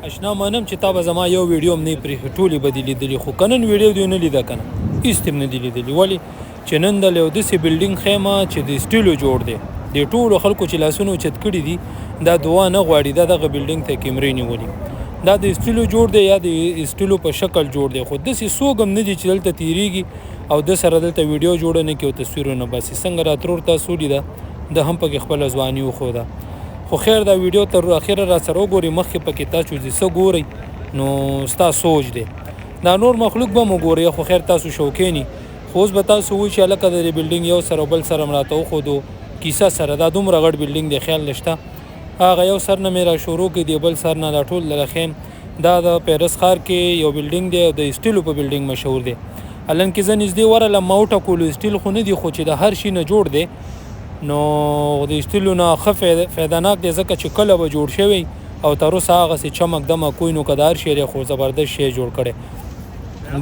اشنا منم چې تا به زما یو ویډیو هم نه پرېښې، ټولې به دې لیدلي، خو که نن ویډیو دې ونه لیده که نه هېڅ دې هم نه دي لیدلي. ولې چې نن د یو داسې بلډینګ ښیم چې د سټیلو جوړ دی. د ټولو خلکو چې لاسونه اوچت کړي دي دا دعا نه غواړي، دا دغه بلډینګ ته کیمرې نیولي. دا د سټیلو جوړ دی یا د سټیلو په شکل جوړ دی، خو داسې څوک هم نه دي چې دلته تېرېږي او د سره دلته ویډیو جوړه نه کړي او تصویرونه باسي. څنګه را ترور تاسو ولیده، ده هم پکې خپله ځواني وښوده. خو خیر، دا ویډیو تر اخره را سره وګورئ، مخکې پکې تاسو چې څه ګورئ نو ستا سوچ دی، دا نور مخلوق به مو ګورئ، خو خیر تاسو شوقین. خو اوس به تاسو وایئ چې هلکه د دې بلډینګ یو سر او بل سر هم راته وښودو کیسه سره. دا دومره غټ بلډینګ دی، خیال نشته هغه یو سر نه مې را شروع کړي دی بل سر نه دا ټول دله ښیم. دا د پیرس ښار کې یو بلډینګ دی او د سټیلو په بلډینګ مشهور دی. الان کې زه نږدې ورغلم، ما وټکولو، سټیل خو نه دي، خو چې د هر شي نه جوړ دی نو د سټیلو نه ښه فایدهناک دی، ځکه چې کله به جوړ شوی او تر اوسه هغسې چمک دمک وي. نو که د هر شی دی خو زبردست شی جوړ کړی.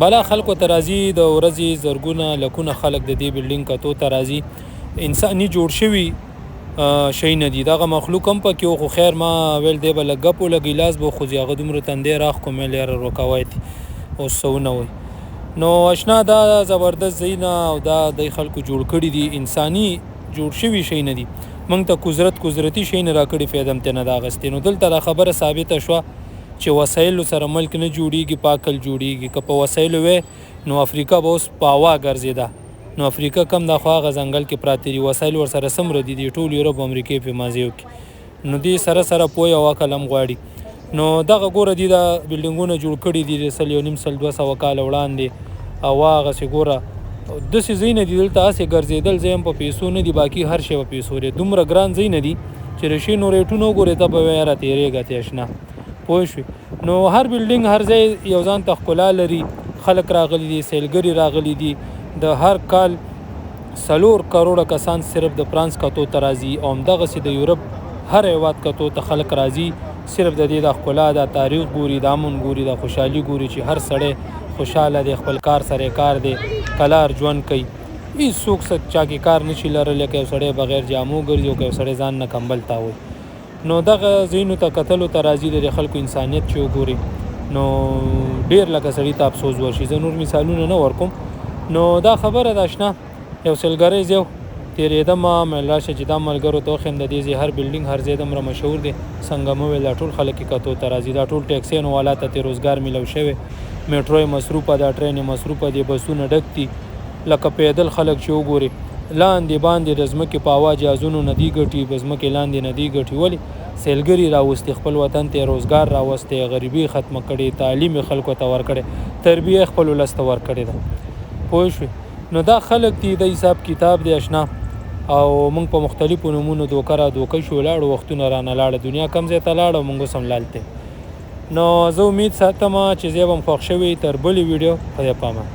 بلا خلکو ته راځي، د ورځې زرګونه لکونه خلک د دې بلډینګ کتو ته راځي. انساني جوړ شوي شیونه دي، دغه مخلوق هم پکې و. خو خیر ما ویل دی به لږ ګپ ولګوي، لاس به وخوځي، هغه دومره تندی راښکو، مې ویل یاره روکوی دي اوس څه ونه وایي. نو اشنا دا زبردست ځایونه او دا د خلکو جوړ کړي دي، انساني جوړ شوي شیونه دي. موږ ته قدرت قدرتي شیونه راکړي، فایده هم ترې نه ده اخیستې. نو دلته دا خبره ثابته شوه چې وسایلو سره ملک نه جوړیږي، په عقل جوړیږي. که په وسایلو وی نو افریقا به اوس په هوا ګرځېده. نو افریقا کم دا خو هغه ځنګل کې پراته دي، وسایل ورسره څومره دي، دي ټول یورپ او امریکې په مازیو کې. نو دې سره سره پوهه او عقل هم غواړي. نو دغه ګوره دي دا بلډینګونه جوړ کړي دي د 150 1.5 200 کاله وړاندې، او هغسې ګوره داسې ځایونه دي دلته هسې ګرځېدل ځای هم په پیسو نه دي، باقي هر شی په پیسو دی. دومره ګران ځایونه دي چې د شیانو ریټونه وګورې ته به وایې یاره تېرېږه تې اشنا، پوه شوې. نو هر بلډینګ هر ځای یو ځان ته ښکلا لري. خلک راغلي دي، سیلګري راغلي دي. د هر کال 4 کروړه کسان صرف د فرانس کتو ته راځي، او همدغسې د یورپ هر هیواد کتو ته خلک راځي، صرف د دې د ښکلا دا تاریخ ګوري، د امن ګوري، د خوشحالي ګوري چې هر سړی خوشحاله دی، خپل کار سره کار دی، کلار ژوند کوي. هیڅوک څه چا کې کار نشي لرلی که یو سړی بغیر جامو ګرځي او که یو سړی ځان نه کمبل تاووي. نو دغه ځایونو ته کتلو ته راځي، د خلکو انسانیت چې وګوري نو ډېر لکه سړي ته افسوس ورشي. زه نور مثالونه نه ورکوم. نو دا خبره ده اشنا، یو سیلګری ځای و، تېرېدم، مې راشه چې دا ملګرو ته وښیم د دې ځای هر بلډینګ هر ځای دومره مشهور دی. څنګه مې وویل دا ټول خلک یې کتو ته راځي، دا ټول ټیکسیانو والا ته ترې روزګار میلاو شوی، میټرو یې مصروفه ده، ټرین یې مصروفه دی، بسونه ډک دي، لکه پیدل خلک چې وګوري لاندې باندې د ځمکې په هوا جهازونو نه دی ګټي، په ځمکې لاندې نه دی ګټي. ولې سیلګري راوستي، خپل وطن ته روزګار راوستی، غریبي ختمه کړې، تعلیم یې خلکو ته ورکړی، تربیه یې خپل ولس ته ورکړې ده، پوه شوې. نو دا خلک دي، د حساب کتاب دی اشنا. او موږ په مختلفو نومونو دوکه را دوکه شو، لاړو، وختونه رانه لاړه، دنیا کم ځای ته لاړه، موږ اوس هم لالته. نو زه امید ساتم چې زه به هم خوښ شوي. تر بلې ویډیو خدای پامان.